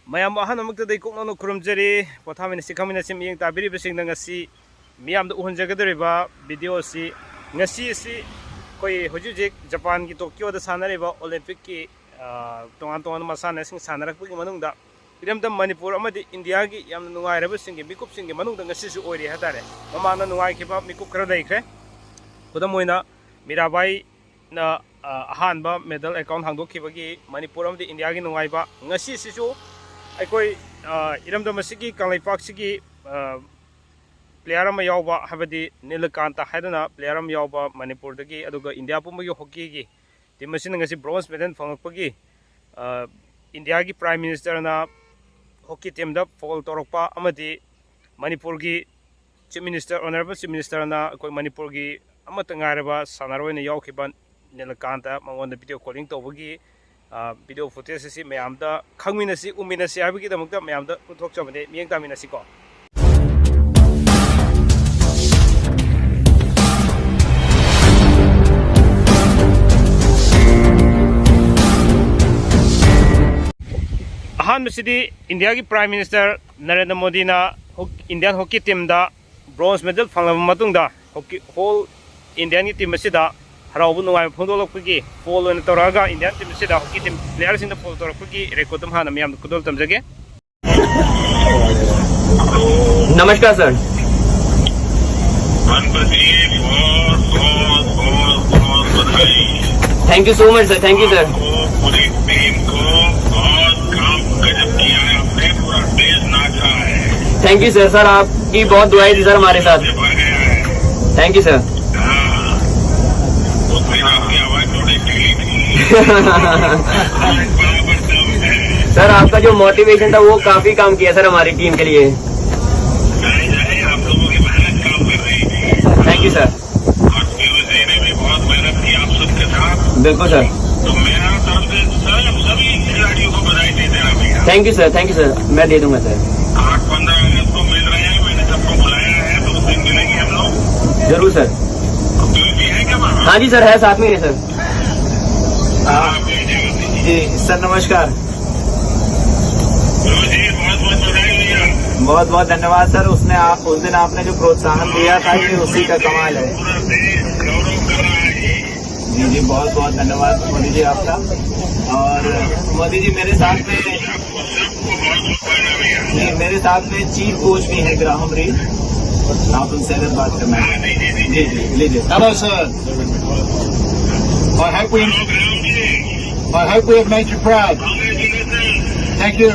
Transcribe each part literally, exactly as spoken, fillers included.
ꯃꯌꯥꯝ ꯑꯍꯥꯟꯕꯃꯛꯇꯗ ꯏꯀꯣꯛ ꯅꯧꯅ ꯈꯨꯔꯨꯝꯖꯔꯤ꯫ ꯄꯣꯊꯥꯃꯤꯟꯅꯁꯤ ꯈꯪꯃꯤꯟꯅꯁꯤ ꯃꯤꯠꯌꯦꯡ ꯇꯥꯕꯤꯔꯤꯕꯁꯤꯡꯅ ꯉꯁꯤ ꯃꯤꯌꯥꯝꯗ ꯎꯍꯟꯖꯒꯗꯧꯔꯤꯕ ꯚꯤꯗꯤꯑꯣ ꯑꯁꯤ, ꯉꯁꯤ ꯑꯁꯤ ꯑꯩꯈꯣꯏ ꯍꯧꯖꯤꯛ ꯍꯧꯖꯤꯛ ꯖꯄꯥꯟꯒꯤ ꯇꯣꯀꯤꯌꯣꯗ ꯁꯥꯟꯅꯔꯤꯕ ꯑꯣꯂꯦꯝꯄꯤꯛꯀꯤ, ꯑ, ꯇꯣꯉꯥꯟ ꯇꯣꯉꯥꯟꯕ ꯃꯁꯥꯟꯅꯁꯤꯡ ꯁꯥꯟꯅꯔꯛꯄꯒꯤ ꯃꯅꯨꯡꯗ ꯏꯔꯝꯗꯝ ꯃꯅꯤꯄꯨꯔ ꯑꯃꯗꯤ ꯏꯟꯗꯤꯌꯥꯒꯤ ꯌꯥꯝꯅ ꯅꯨꯡꯉꯥꯏꯔꯕꯁꯤꯡꯒꯤ ꯃꯤꯀꯨꯞꯁꯤꯡꯒꯤ ꯃꯅꯨꯡꯗ ꯉꯁꯤꯁꯨ ꯑꯣꯏꯔꯤ ꯍꯥꯏꯇꯥꯔꯦ꯫ ꯃꯃꯥꯡꯗ ꯅꯨꯡꯉꯥꯏꯈꯤꯕ ꯃꯤꯀꯨꯞ ꯈꯔ ꯂꯩꯈ꯭ꯔꯦ꯫ ꯈꯨꯗꯝ ꯑꯣꯏꯅ ꯃꯤꯔꯥꯕꯥꯏ ꯅ, ꯑ, ꯑꯍꯥꯟꯕ ꯃꯦꯗꯜ ꯑꯦꯀꯥꯎꯟ ꯍꯥꯡꯗꯣꯛꯈꯤꯕꯒꯤ ꯃꯅꯤꯄꯨꯔ ꯑꯃꯗꯤ ꯏꯟꯗꯤꯌꯥꯒꯤ ꯅꯨꯡꯉꯥꯏꯕ꯫ ꯉꯁꯤꯁꯤꯁꯨ ꯑꯩꯈꯣꯏ, ꯑ, ꯏꯔꯝꯗꯝ ꯑꯁꯤꯒꯤ ꯀꯪꯂꯩꯄꯥꯛꯁꯤꯒꯤ, ꯑ, ꯄ꯭ꯂꯦꯌꯔ ꯑꯃ ꯌꯥꯎꯕ, ꯍꯥꯏꯕꯗꯤ ꯅꯤꯂꯀꯥꯟꯇ ꯍꯥꯏꯗꯅ ꯄ꯭ꯂꯦꯌꯔ ꯑꯃ ꯌꯥꯎꯕ ꯃꯅꯤꯄꯨꯔꯗꯒꯤ, ꯑꯗꯨꯒ ꯏꯟꯗꯤꯌꯥ ꯄꯨꯝꯕꯒꯤ ꯍꯣꯀꯤꯒꯤ ꯇꯤꯝ ꯑꯁꯤꯅ ꯉꯁꯤ ꯕ꯭ꯔꯣꯟꯖ ꯃꯦꯗꯜ ꯐꯪꯂꯛꯄꯒꯤ, ꯑ, ꯏꯟꯗꯤꯌꯥꯒꯤ ꯄ꯭ꯔꯥꯏꯝ ꯃꯤꯅꯤꯁꯇꯔꯅ ꯍꯣꯀꯤ ꯇꯤꯝꯗ ꯐꯣꯜ ꯇꯧꯔꯛꯄ ꯑꯃꯗꯤ ꯃꯅꯤꯄꯨꯔꯒꯤ ꯆꯤꯐ ꯃꯤꯅꯤꯁꯇꯔ, ꯑꯣꯅꯔꯦꯕꯜ ꯆꯤꯐ ꯃꯤꯅꯤꯁꯇꯔꯅ ꯑꯩꯈꯣꯏ ꯃꯅꯤꯄꯨꯔꯒꯤ ꯑꯃꯠꯇ ꯉꯥꯏꯔꯕ ꯁꯥꯟꯅꯔꯣꯏ ꯑꯣꯏꯅ ꯌꯥꯎꯈꯤꯕ ꯅꯤꯂꯀꯥꯟꯇ ꯃꯉꯣꯟꯗ ꯚꯤꯗꯤꯑꯣ ꯀꯣꯂꯤꯡ ꯇꯧꯕꯒꯤ, ꯑ, ꯚꯤꯗꯤꯑꯣ ꯐꯨꯇꯦꯖ ꯑꯁꯤ ꯃꯌꯥꯝꯗ ꯈꯪꯃꯤꯟꯅꯁꯤ, ꯎꯃꯤꯟꯅꯁꯤ ꯍꯥꯏꯕꯒꯤꯗꯃꯛꯇ ꯃꯌꯥꯝꯗ ꯎꯠꯊꯣꯛꯆꯕꯅꯤ꯫ ꯃꯤꯠꯌꯦꯡ ꯇꯥꯃꯤꯟꯅꯁꯤꯀꯣ꯫ ꯑꯍꯥꯟꯕꯁꯤꯗꯤ ꯏꯟꯗꯤꯌꯥꯒꯤ ꯄ꯭ꯔꯥꯏꯝ ꯃꯤꯅꯤꯁꯇꯔ ꯅꯔꯦꯟꯗ꯭ꯔ ꯃꯣꯗꯤꯅ ꯍꯣꯛ-, ꯏꯟꯗꯤꯌꯥꯟ ꯍꯣꯀꯤ ꯇꯤꯝꯗ ꯕ꯭ꯔꯣꯟꯖ ꯃꯦꯗꯜ ꯐꯪꯂꯕ ꯃꯇꯨꯡꯗ ꯍꯣꯀꯤ, ꯍꯣꯜ ꯏꯟꯗꯤꯌꯥꯟꯒꯤ ꯇꯤꯝ ꯑꯁꯤꯗ ꯍꯔꯥꯎꯕ ꯅꯨꯡꯉꯥꯏꯕ ꯐꯣꯡꯗꯣꯛꯂꯛꯄꯒꯤ ꯐꯣꯜ ꯑꯣꯏꯅ ꯇꯧꯔꯛꯑꯒ ꯏꯟꯗꯤꯌꯥꯟ ꯇꯤꯝ ꯑꯁꯤꯗ ꯍꯣꯀꯤ ꯇꯤꯝ ꯄ꯭ꯂꯦꯌꯔꯁꯤꯡꯗ ꯐꯣꯜ ꯇꯧꯔꯛꯄꯒꯤ ꯔꯦꯀꯣꯔꯗ ꯑꯗꯨꯝ ꯍꯥꯟꯅ ꯃꯌꯥꯝꯗ ꯈꯨꯗꯣꯜ ꯇꯝꯖꯒꯦ꯫ नमस्कार सर। अनपति बहुत बहुत बहुत बहुत बधाई। Thank you so much sir, thank you sir। वो पूरी टीम को बहुत काम गजब किया है आपने, पूरा देश नाच रहा है। Thank you sir, सर आपकी बहुत दुआएं थी सर हमारे साथ। ये भर गया है। Thank you sir। हाँ, उस दिन आपकी आवाज थोड़ी ढीली थी। आज बराबर दम है। सर आपका जो मोटिवेशन था वो काफी काम किया सर हमारी टीम के लिए। जाहिर है, आप लोगों की मेहनत काम कर रही थी। Thank you sir। और पीयूष जी ने भी बहुत मेहनत की आप सबके साथ। बिल्कुल सर। तो मेरा तरफ से सब सभी खिलाड़ियों को बधाई देते रहा भैया। Thank you sir, thank you sir। मैं दे दूंगा सर। आठ पंद्रह अगस्त को मिल रहे हैं, मैंने सबको बुलाया है, तो उस दिन मिलेंगे हम लोग। जरूर सर। पीयूष जी है क्या वहाँ? हाँ जी सर, है साथ में है सर। आप भेजिएगा। जी सर नमस्कार। बहुत बहुत धन्यवाद सर। उसने आप, उस दिन आपने जो प्रोत्साहन दिया था, ये उसी का कमाल है। जी जी, बहुत बहुत धन्यवाद मोदी जी आपका। और मोदी जी, मेरे साथ में, जी, मेरे साथ में चीफ कोच भी है, ग्राहम रीड। आप उनसे अगर बात करना है। जी जी, लीजिए। Hello, sir. I hope we, I hope we have made you proud. Thank you.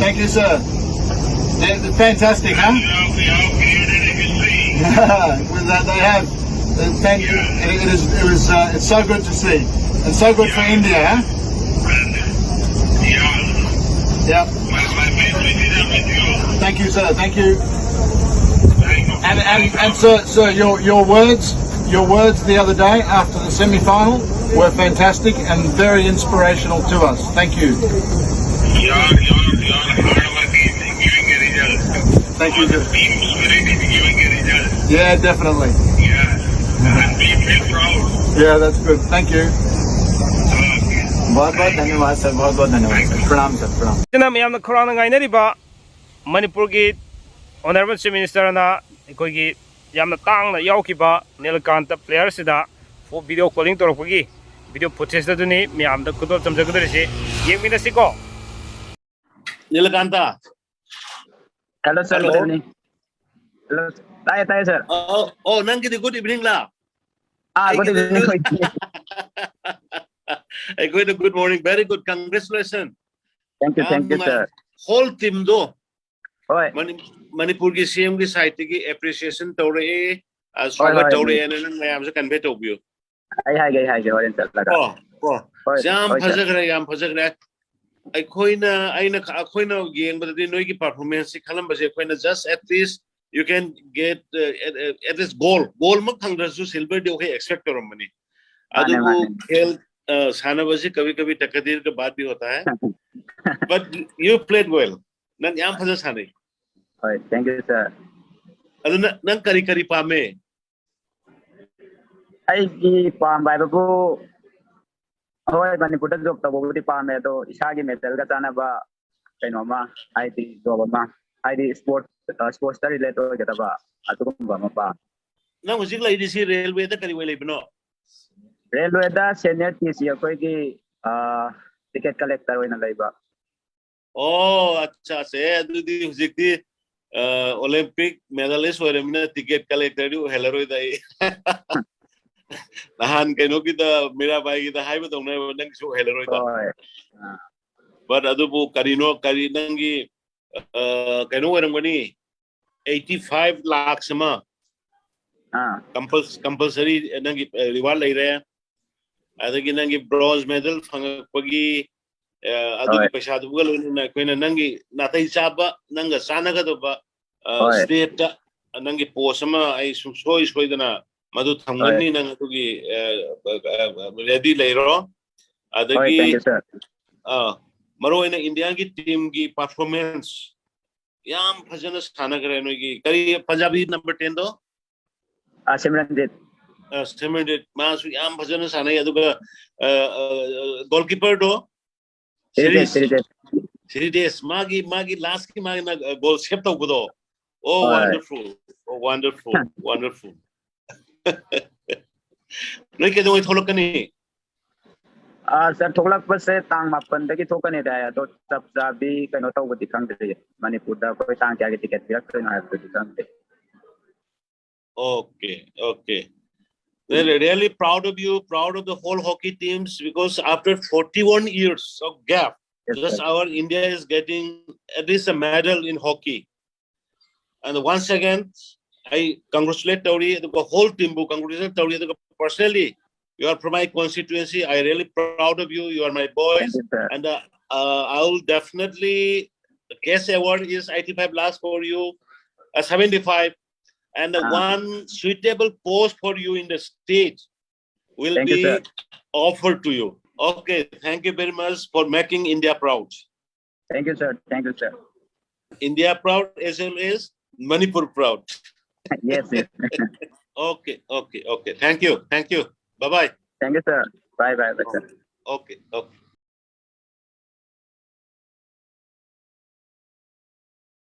Thank you, sir. They're fantastic, huh? With that, they have. Thank you. It is. It was. Uh, it's so good to see, and so good for India, huh? Yeah. Thank you, sir. Thank you. And and and sir, sir, your your words, your words the other day after the semi-final were fantastic and very inspirational to us. Thank you. Your your your hard work is giving a result. Thank you, sir. Team spirit is giving a result. Yeah, definitely. Yeah. And we feel proud. Yeah, that's good. Thank you. बहुत बहुत धन्यवाद sir, बहुत बहुत धन्यवाद sir. प्रणाम sir, प्रणाम। ꯁꯤꯅ ꯃꯌꯥꯝꯅ ꯈꯧꯔꯥꯡꯅ ꯉꯥꯏꯅꯔꯤꯕ ꯃꯅꯤꯄꯨꯔꯒꯤ ꯑꯣꯅꯔꯦꯕꯜ ꯆꯤꯐ ꯃꯤꯅꯤꯁꯇꯔꯅ ꯑꯩꯈꯣꯏꯒꯤ ꯌꯥꯝꯅ ꯇꯥꯡꯅ ꯌꯥꯎꯈꯤꯕ ꯅꯤꯂꯀꯥꯟꯇ ꯄ꯭ꯂꯦꯌꯔꯁꯤꯗ ꯚꯤꯗꯤꯑꯣ ꯀꯣꯂꯤꯡ ꯇꯧꯔꯛꯄꯒꯤ ꯚꯤꯗꯤꯑꯣ ꯐꯨꯇꯦꯖꯇ ꯑꯗꯨꯅꯤ ꯃꯌꯥꯝꯗ ꯈꯨꯗꯣꯜ ꯇꯝꯖꯒꯗꯧꯔꯤꯁꯤ꯫ ꯌꯦꯡꯃꯤꯟꯅꯁꯤꯀꯣ꯫ Nilakanta. Hello, sir. Hello. Good evening. Hello. ꯇꯥꯏꯌꯦ, ꯇꯥꯏꯌꯦ, sir. ꯑꯣ, ꯑꯣ, ꯅꯪꯒꯤꯗꯤ good evening ꯂꯥ? ꯑꯥ, good evening. ꯑꯩꯈꯣꯏꯅ good morning. Very good. Congratulations. Thank you, thank you, sir. Whole teamꯗꯣ ꯍꯣꯏ꯫ ꯃꯅꯤ-, ꯃꯅꯤꯄꯨꯔꯒꯤ ꯁꯤ ꯑꯦꯝꯒꯤ ꯁꯥꯏꯠꯇꯒꯤ ꯑꯦꯄ꯭ꯔꯤꯁꯤꯌꯦꯁꯟ ꯇꯧꯔꯛꯑꯦ, ꯑ, ꯍꯣꯏ, ꯁ꯭ꯋꯥꯒꯠ ꯍꯣꯏ, ꯇꯧꯔꯛꯑꯦꯅ ꯅꯪ ꯃꯌꯥꯝꯁꯦ ꯀꯟꯚꯦ ꯇꯧꯕꯤꯌꯨ꯫ ꯑꯩ ꯍꯥꯏꯒꯦ, ꯑꯩ ꯍꯥꯏꯒꯦ ꯍꯣꯔꯦꯟ ꯆꯠꯂꯒ꯫ ꯀꯣ, ꯀꯣ꯫ ꯍꯣꯏ, ꯌꯥꯝ ꯍꯣꯏ, sir. ꯐꯖꯈ꯭ꯔꯦ, ꯌꯥꯝ ꯐꯖꯈ꯭ꯔꯦ꯫ ꯑꯩꯈꯣꯏꯅ, ꯑꯩꯅ, ꯑꯩꯈꯣꯏꯅ ꯌꯦꯡꯕꯗꯗꯤ ꯅꯣꯏꯒꯤ ꯄꯔꯐꯣꯔꯃꯦꯟꯁꯁꯤ ꯈꯜꯂꯝꯕꯁꯦ ꯑꯩꯈꯣꯏꯅ just at least you can get, uh, at, at least gold, gold ꯃꯛ ꯐꯪꯗ꯭ꯔꯁꯨ ꯁꯤꯜꯚꯔꯗꯤ ꯑꯩꯈꯣꯏ ꯑꯦꯛꯁꯄꯦꯛ ꯇꯧꯔꯝꯕꯅꯤ꯫ ꯃꯥꯅꯦ, ꯑꯗꯨꯕꯨ ꯃꯥꯅꯦ꯫ ꯈꯦꯜ, ꯑ, ꯁꯥꯟꯅꯕꯁꯤ ꯀꯚꯤ ꯀꯚꯤ ꯇꯛꯀꯗꯤꯔ ꯀ ꯕꯥꯠ ꯚꯤ ꯍꯣꯇꯥ ꯍꯥꯏ꯫ But you played well. ꯅꯪ ꯌꯥꯝ ꯐꯖꯅ ꯁꯥꯟꯅꯩ꯫ ꯍꯣꯏ, thank you, sir. ꯑꯗꯨ ꯅ-, ꯅꯪ ꯀꯔꯤ ꯀꯔꯤ ꯄꯥꯝꯃꯦ? ꯑꯩꯒꯤ ꯄꯥꯝꯕ ꯍꯥꯏꯕꯕꯨ, ꯍꯣꯏ, ꯃꯅꯤꯄꯨꯔꯗ ꯖꯣꯕ ꯇꯧꯕꯕꯨꯗꯤ ꯄꯥꯝꯃꯦ, ꯑꯗꯣ ꯏꯁꯥꯒꯤ ꯃꯦꯇꯜꯒ ꯆꯥꯟꯅꯕ ꯀꯩꯅꯣꯝꯃ, ꯍꯥꯏꯗꯤ ꯖꯣꯕ ꯑꯃ, ꯍꯥꯏꯗꯤ ꯏꯁꯄꯣꯔꯠꯁ ꯏꯁꯄꯣꯔꯠꯁꯇ ꯔꯤꯂꯦꯠ ꯑꯣꯏꯒꯗꯕ ꯑꯗꯨꯒꯨꯝꯕ ꯑꯃ ꯄꯥꯝꯃꯤ꯫ ꯅꯪ ꯍꯧꯖꯤꯛ ꯂꯩꯔꯤꯁꯤ ꯔꯦꯜꯋꯦꯗ ꯀꯔꯤ ꯑꯣꯏ ꯂꯩꯕꯅꯣ? ꯔꯦꯜꯋꯦꯗ ꯁꯦꯅꯤꯌꯔ ꯇꯤ ꯁꯤ ꯑꯩꯈꯣꯏꯒꯤ ꯇꯤꯀꯦꯠ ꯀꯂꯦꯛꯇꯔ ꯑꯣꯏꯅ ꯂꯩꯕ꯫ ꯑꯣ, ꯑꯠꯆꯥ, ꯁꯦ, ꯑꯗꯨꯗꯤ ꯍꯧꯖꯤꯛꯇꯤ ꯑꯣꯂꯦꯝꯄꯤꯛ ꯃꯦꯗꯥꯂꯤꯁ ꯑꯣꯏꯔꯕꯅꯤꯅ ꯇꯤꯀꯦꯠ ꯀꯂꯦꯛꯇꯔꯗꯤ ꯑꯣꯏꯍꯜꯂꯔꯣꯏꯗ ꯑꯩ꯫ ꯅꯍꯥꯟ ꯀꯩꯅꯣꯒꯤꯗ, ꯃꯤꯔꯥꯕꯥꯏꯒꯤꯗ ꯍꯥꯏꯕꯗꯧꯅ ꯅꯪꯁꯨ ꯑꯣꯏꯍꯜꯂꯔꯣꯏꯗ꯫ ꯍꯣꯏ꯫ ꯑꯥ꯫ But ꯑꯗꯨꯕꯨ ꯀꯔꯤꯅꯣ, ꯀꯔꯤ ꯅꯪꯒꯤ ꯑ, ꯀꯩꯅꯣ ꯑꯣꯏꯔꯝꯒꯅꯤ, eighty five lakhs ꯑꯃ ꯑꯥ꯫ ꯀꯝꯄꯜꯁꯔꯤ ꯅꯪꯒꯤ ꯔꯤꯋꯥꯔꯗ ꯂꯩꯔꯦ, ꯑꯗꯒꯤ ꯅꯪꯒꯤ ꯕ꯭ꯔꯣꯟꯖ ꯃꯦꯗꯜ ꯐꯪꯉꯛꯄꯒꯤ ꯑ, ꯑꯗꯨꯒꯤ ꯍꯣꯏ꯫ ꯄꯩꯁꯥꯗꯨꯒ ꯂꯣꯏꯅꯅ ꯑꯩꯈꯣꯏꯅ ꯅꯪꯒꯤ ꯅꯥꯇꯩ ꯆꯥꯕ, ꯅꯪꯒ ꯆꯥꯟꯅꯒꯗꯕ ꯍꯣꯏ꯫ ꯁ꯭ꯇꯦꯠꯇ ꯅꯪꯒꯤ ꯄꯣꯁ ꯑꯃ ꯑꯩ ꯁꯨꯡꯁꯣꯏ ꯁꯣꯏꯗꯅ ꯃꯗꯨ ꯊꯝꯒꯅꯤ꯫ ꯅꯪ ꯑꯗꯨꯒꯤ ꯔꯦꯗꯤ ꯂꯩꯔꯣ꯫ ꯍꯣꯏ, ꯑꯗꯒꯤ thank you, sir. ꯑ, ꯃꯔꯨ ꯑꯣꯏꯅ ꯏꯟꯗꯤꯌꯥꯒꯤ ꯇꯤꯝꯒꯤ ꯄꯔꯐꯣꯔꯃꯦꯟꯁ ꯌꯥꯝ ꯐꯖꯅ ꯁꯥꯟꯅꯈ꯭ꯔꯦ ꯅꯣꯏꯒꯤ꯫ ꯀꯔꯤ ꯄꯟꯖꯥꯕꯤ ꯅꯝꯕꯔ ꯇꯦꯟꯗꯣ? ꯑ, ꯁꯤꯃꯔꯟꯖꯤꯠ꯫ ꯑ, ꯁꯤꯃꯔꯟꯖꯤꯠ, ꯃꯥꯁꯨ ꯌꯥꯝ ꯐꯖꯅ ꯁꯥꯟꯅꯩ꯫ ꯑꯗꯨꯒ ꯒꯣꯜꯀꯤꯄꯔꯗꯣ ꯁꯤꯔꯤꯗꯦꯁ, ꯁꯤꯔꯤꯗꯦꯁ꯫ ꯁꯤꯔꯤꯗꯦꯁ, ꯃꯥꯒꯤ ꯃꯥꯒꯤ ꯂꯥꯁꯀꯤ ꯃꯥꯒꯤꯅ ꯒꯣꯜ ꯁꯦꯞ ꯇꯧꯕꯗꯣ꯫ Oh, ꯍꯣꯏ꯫ Wonderful. Oh, wonderful. Wonderful. ꯅꯣꯏ ꯀꯩꯗꯧꯉꯩ ꯊꯣꯛꯂꯛꯀꯅꯤ? ꯑ, ꯁꯥꯔ, ꯊꯣꯛꯂꯛꯄꯁꯦ ꯇꯥꯡ ꯃꯥꯄꯟꯗꯒꯤ ꯊꯣꯛꯀꯅꯤꯗꯤ ꯍꯥꯏ, ꯑꯗꯣ ꯆꯞ ꯆꯥꯕꯤ ꯀꯩꯅꯣ ꯇꯧꯕꯗꯤ ꯈꯪꯗ꯭ꯔꯤ꯫ ꯃꯅꯤꯄꯨꯔꯗ ꯑꯩꯈꯣꯏ ꯇꯥꯡ ꯀꯌꯥꯒꯤ ꯇꯤꯀꯦꯠ ꯄꯤꯔꯛꯇꯣꯏꯅꯣ ꯍꯥꯏꯕꯗꯨꯗꯤ ꯈꯪꯗꯦ꯫ Okay, okay. We're really proud of you, proud of the whole hockey teams, because after forty-one years of gap, Yes, just sir. Our India is getting at least a medal in hockey. And once again, I congratulate Tauri, the whole team, congratulate Tauri, the personally, you are from my constituency. I really proud of you. You are my boys. Thank you, sir. And uh, uh, I will definitely, cash award is eighty-five lakhs for you, uh, seventy-five, and uh, Ah. one suitable post for you in the state will Thank you, be sir. Offered to you. Okay, thank you very much for making India proud. Thank you, sir. Thank you, sir. India proud as well as Manipur proud. Yes, yes. Okay, okay, okay. Thank you, thank you. Bye bye. Thank you, sir. Bye, bye, bye, sir. Okay, okay.